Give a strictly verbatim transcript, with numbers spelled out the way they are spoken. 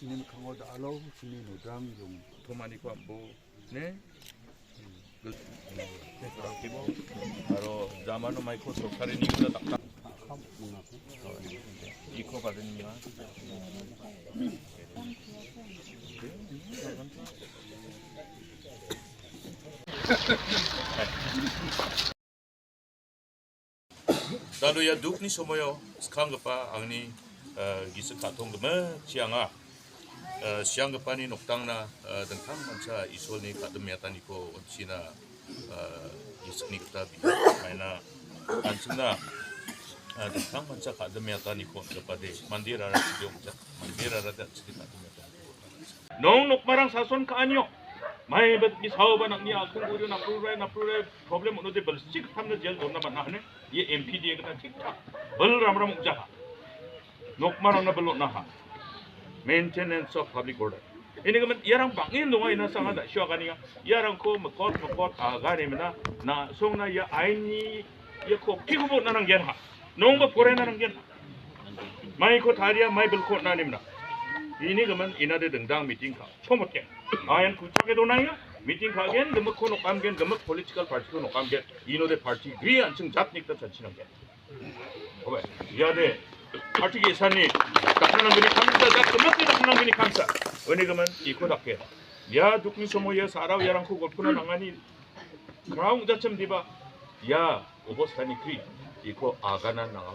Ini mikkango da·alo sini nodrang jong. Tomaniko ambo ne? Aro jamano maiko sorkarini gita dakka. Iko badeni ma. Dalo ia dukni somoio skanggipa angni, eh, gisik ka·tong gimikchi anga, eh, sianggipani noktangna, eh, dingtang mancha Isolni ka·dimeataniko on·china, eh, gisikni gita bi-, maina an·chingna, eh, dingtang mancha ka·dimeataniko on·gipade manderara chide ong·ja, manderara de an·chingni ka·dimeataniko on·a. Nong nokmarang sason ka·anio. Maiba bisao ba nang·ni a·kingkurio naprurai, naprurai problem on·ode bilsi gittamna jel donna man·a hane. Ia M P D A gita thik thak. Bil ramram ong·jaha. Nokmarangna bil on·aha. Maintenance of public order. Ini gimin iarang bang·en donga ina sanga da·sio aganenga. Iarangko mikot, mikot agane mina. Na·songna ia aini ia kokkikoba on·a nanggenha. Nongba porena nanggenha. Maiko taria, mai bilko on·a nimna. Ini gimin inade dingdang meeting ka. Chomote. Ayan kuchake donaiya. Meeting ka gen gimikko nokam gen gimik political party ko nokam gen. Inode party gri an·ching jat nikta chanchi nanggen. Obe. Iade party ge·sani dakna nanggini kamsa, jat gimikni dakna nanggini kamsa. Uni gimin iko dake. Ia dukni somoio sarao iarangko golpona nangani. Kraung jachim diba. Ia obostani kri. Iko agana nanga.